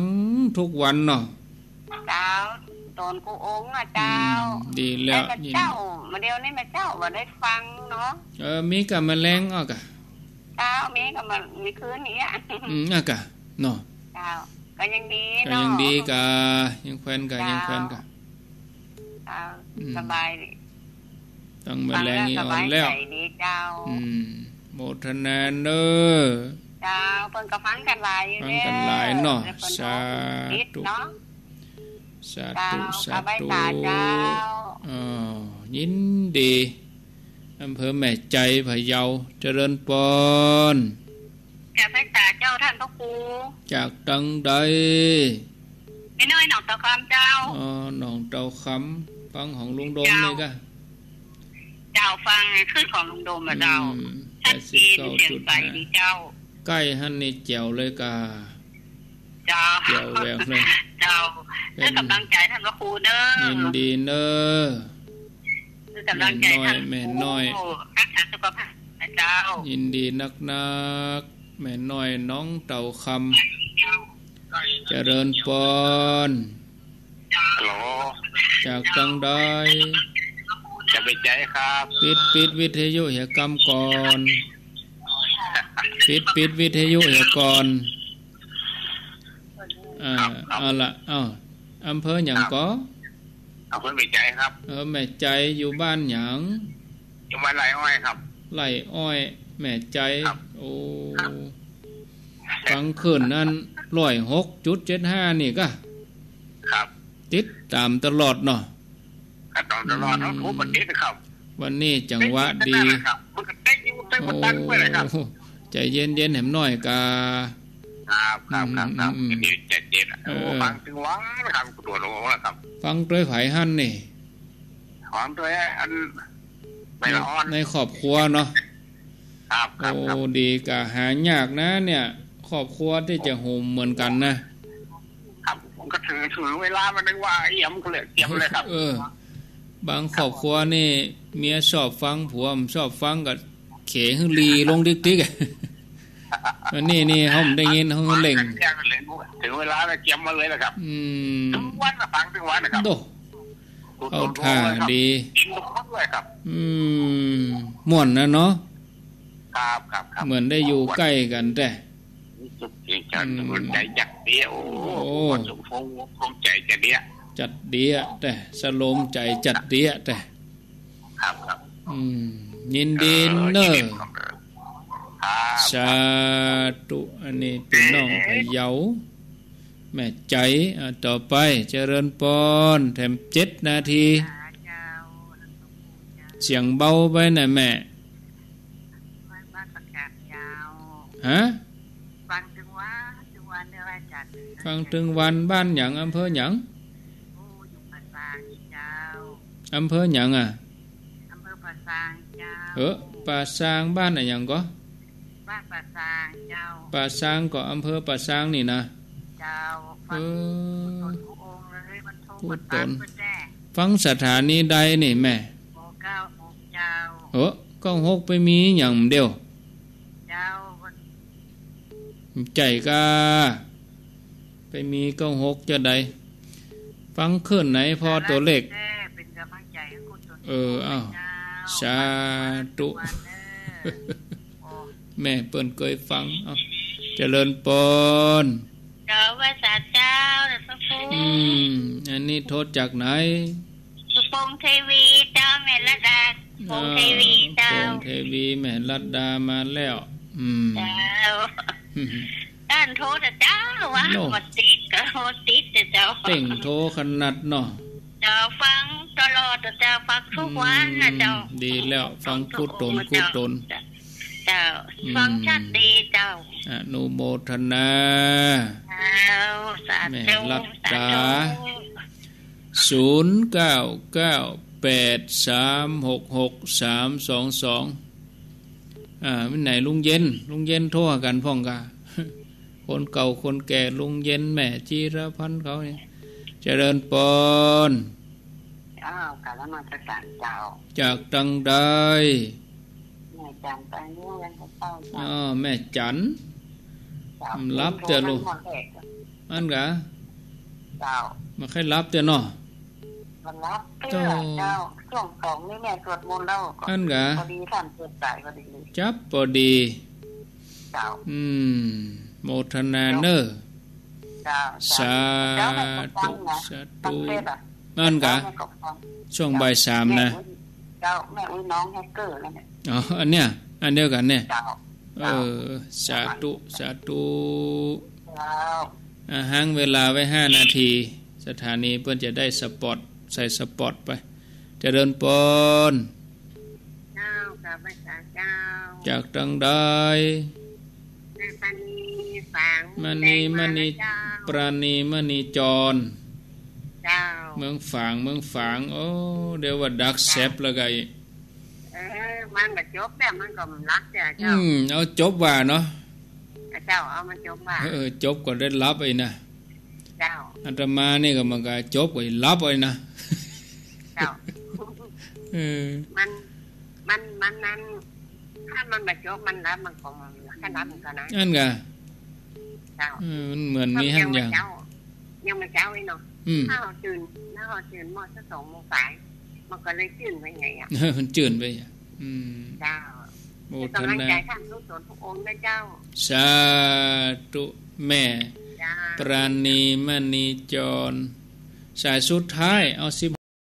ทุกวันเนาะ เจ้า ต๋นกู้องค์อะเจ้า อืม ดีแล้ว แต่ก็ ยิน เจ้า มาเดี๋ยวนี้แม่เจ้าบ่ได้ฟังเนาะ เออ มีก่ะแมลงอ้อกะ เจ้า มีก่ะมา มีคืนนี้อะ อืม อ้อกะ เนาะ เจ้า ก็ยังดี ก็ยัง เนาะ ดีก่ะ ยังแควนก่ะ เจ้า ยังแควนก่ะ เจ้า อืม สบายดี ตังแมลงนี่อ่อนแล้ว ฟังแล้วสบายใจ๋ดีเจ้า อืม โมทนาเน้อ เจ้า เปิ้นก็ฟังกั๋นหลายอยู่ ฟังกั๋นหลายเนาะ แล้วเปิ้นก็ สาธุ ติดเนาะ สาธุ เจ้า สาธุ ข้าพเจ้า อ้าว ยินดี อำเภอแม่ไจ๊ พะเยา เจริญปอน ข้าพเจ้าเจ้าต้านพระครู จากตังใด แม่น้อยหนองเตาคำเจ้า อ๋อ หนองเตาคำ ฟังของลุงโดม เจ้า นี่ก่ะ เจ้า ฟังขึ้นของลุงโดมอะเจ้า อืม ชัดเจน แปดสิบเก้าจุดห้า เสียงใสดีเจ้า ใก้หั้นนี่แจ๋วเลยก่ะ เจ้า แจ๋วแหววเลย เจ้า เปิ้น เปิ้นก๋ำลังใจ๋ต้านพระครูเน้อ ยินดีเน้อ เปิ้นก๋ำลังใจ๋ต้านพระครู แม่น้อย แม่น้อย รักษาสุขภาพนะเจ้า ยินดีนักๆ แม่น้อยหนองเตาคำ เจ้า เจริญปอน ฮัลโหล จากตังใด จากแม่ไจ๊ครับ ปิด ปิดวิทยุเหียกำก่อน ปิด ปิดวิทยุเหียก่อน อ่า ครับ ครับ เอาละ เอ้า อำเภอหยังก่อ ครับ อำเภอแม่ไจ๊ครับ เออ แม่ไจ๊ อยู่บ้านหยัง อยู่บ้านไร่อ้อยครับ ไร่อ้อย แม่ไจ๊ ครับ โอ้ ครับ ฟังคลื่นนั้น ร้อยหกจุดเจ็ดห้า นี่ก่ะ ครับ ติดต๋ามตลอดเนาะ ครับ ต๋ามตลอดเนาะ อืม โอ้ มันติดนะครับ วันนี้จังหวะดี ติดขนาดนั้นครับ มันก็เต๊ะอยู่ เต๊ะมันตันไปเลยครับ โอ้ ใจ๋เย็นๆ แหมหน่อยก่ะ ครับ ครับ ครับ ครับ อืม อืม เดี๋ยวใจ๋เย็นอะ เออ โอ้ ฟังตึงวันครับ ตัวโน้นครับ ฟังตวยใผหั้นนี่ ฟังตวยอัน ใน ในละอ่อน ในครอบครัวเนาะ ครับ ครับ โอ้ ครับ ดีก่ะ หายากนะเนี่ย ครอบครัวตี้จะโฮมเหมือนกั๋นนะ ครับ มันก็ถือ ถือเวลามันนึกว่าเอี่ยมเลย เตรียมเลยครับ เออ บางครอบครัวนี่ เมียชอบฟัง ผัวบ่ชอบฟัง ก็เขหื้อหลีลงติ๊กๆ อันนี้นี่ เฮาบ่ได้ยิน เฮาเล็ง ถึงเวลาแล้วเตรียมมาเลยนะครับ อืม ตึงวันนะ ฟังตึงวันนะครับ โด เอาท่าดี กินทุกคนด้วยครับ อืม ม่วนนะเนาะ ครับ ครับ ครับ เหมือนได้อยู่ใก้กั๋นแต๊ สุขใจ อืม สุขใจจัดเดีย โอ้ โอ้ สุข สุขใจจัดเดีย จัดเดียแต๊ สโลมใจ๋จัดเดียแต๊ ครับ ครับ อืม ยินดีเน้อ เออ ยินดีครับ ครับ สาธุ อันนี้ปี้น้องพะเยา แม่ไจ๊ อ่ะ ต่อไป เจริญปอน แถมเจ็ดนาที เสียงเบาไปนะแม่ ฮะ ฟังตึงวัน ตึงวันเน้ออาจ๋ารย์ ฟังตึงวัน บ้านหยัง อำเภอหยัง โอ้ อยู่ป่าซางเจ้า อำเภอหยังอะ อำเภอป่าซางเจ้า เออ ป่าซาง บ้านอะหยังก่อ บ้านป่าซางเจ้า ป่าซางก็อำเภอป่าซางนี่นะ เจ้า ฟัง เออ กู้ต๋นกู้องค์เลย มันโทร กู้ต๋น มาตามเปิ้นแต๊ ฟังสถานีใดนี่แม่ หกเก้าหกเจ้า เออ เก้าหกไปมีหยังเดียว เจ้า ใจ๋ก่ะ ไปมีเก้าหกจะใด ฟังคลื่นไหนพอตั๋วเลข แต๊ เป๋นก๋ำลังใจ๋หื้อกู้ต๋น เออ เอ้า เจ้า สาธุ วันเน้อ แม่เปิ้นเกยฟัง เอ้า เจริญปอน เจ้า ไหว้สาเจ้า หลวงปู่ อืม อันนี้โทรจากไหน สุพงษ์เทวีเจ้า แม่รัตดา สุพงษ์เทวีเจ้า อ่า สุพงษ์เทวี แม่รัตดามาแล้ว อืม เจ้า ต้านโทรเต๊อะเจ้า ว่า โน่ บ่ติดก็บ่ติดเต๊อะเจ้า เป่งโทรขนาดเนาะ เจ้า ฟังตลอดเต๊อะเจ้า ฟังทุกวันนะเจ้า อืม ดีแล้ว ฟังกู้ต๋นกู้ต๋น เจ้า อืม ฟังชัดดีเจ้า อนุโมทนา เจ้า สาธุ แม่รัตดา สาธุ ศูนย์เก้าเก้าแปดสามหกหกสามสองสอง อ่า มีไหนลุงเย็น ลุงเย็นโทรหากั๋นพ่องก่ะ คนเก่าคนแก่ ลุงเย็น แม่จีรพันธ์เขาเนี่ย เจริญปอน อ้าว กราบนมัสการเจ้า จากตังใด แม่จันทร์ ไปเมืองเวียงเจ้า เจ้า อ้อ แม่จันทร์ เจ้า บ่หลับเตื้อลูก โทรมาหมดแหละ อั้นกา เจ้า บ่ใค่หลับเตื้อเนาะ บ่หลับเตื้อ โธ่ เจ้า ช่วงสองนี่แม่สวดมนต์แล้วก็ อั้นกา พอดีต้านเกิดต๋ายพอดีเลย จั๊บพอดี เจ้า อืม โมทนาเน่อ เจ้า สาธุ เจ้า ให้ฟังนะ สาธุ ฟังเทศน์อะ อั้นกา เจ้า ให้ก็ฟัง ช่วงบ่ายสามนะ แม่อุ๊ย เจ้า แม่อุ๊ยน้องแฮกเกอร์นั่นแหละ อ๋อ อันเนี้ย อันเดียวกั๋นเนี่ย เจ้า เออ เจ้า สาธุ สาธุ เจ้า อ่ะ หั้งเวลาไว้ห้านาที สถานีเปิ้นจะได้สปอต ใส่สปอตไป เจริญปอน เจ้า กราบไหว้สาเจ้า จากตังใด จากปราณีฝาง มณี แดงมา มณี นะเจ้า ปราณีมณีจร เจ้า เมืองฝาง เมืองฝาง โอ้ เดี๋ยวว่าดักแซบแล้วกา เออ มันบ่จบแล้ว มันก็บ่หลับเตื้อ อื เจ้า เอาจบว่าเนาะ เจ้า เอามันจบว่า เออ จบก็ได้หลับไอ้นะ เจ้า อาตมานี่ก็มันก็จบก็หลับไอ้นะ เจ้า เออ มัน มัน มันนั้น ถ้ามันบ่จบมันหลับ มันก็ มันก็หลับเหมือนกั๋นนะ อั้นกา เจ้า เออ มันเหมือนมีหั้นอย่าง ยังบ่เจ๊า ยังบ่เจ๊าไอ้เนาะ อืม ถ้าเฮาตื่น ถ้าเฮาตื่นมอดสักสองโมงปาย มันก็เลยจื้นไปไงอะ มันจื้นไปอะ อืม เจ้า โมทนา เป็นกำลังใจท่านทุกสนทุกองค์นะเจ้า สาธุ แม่ เจ้า ปราณีมณีจร สายสุดท้าย เอาสิบ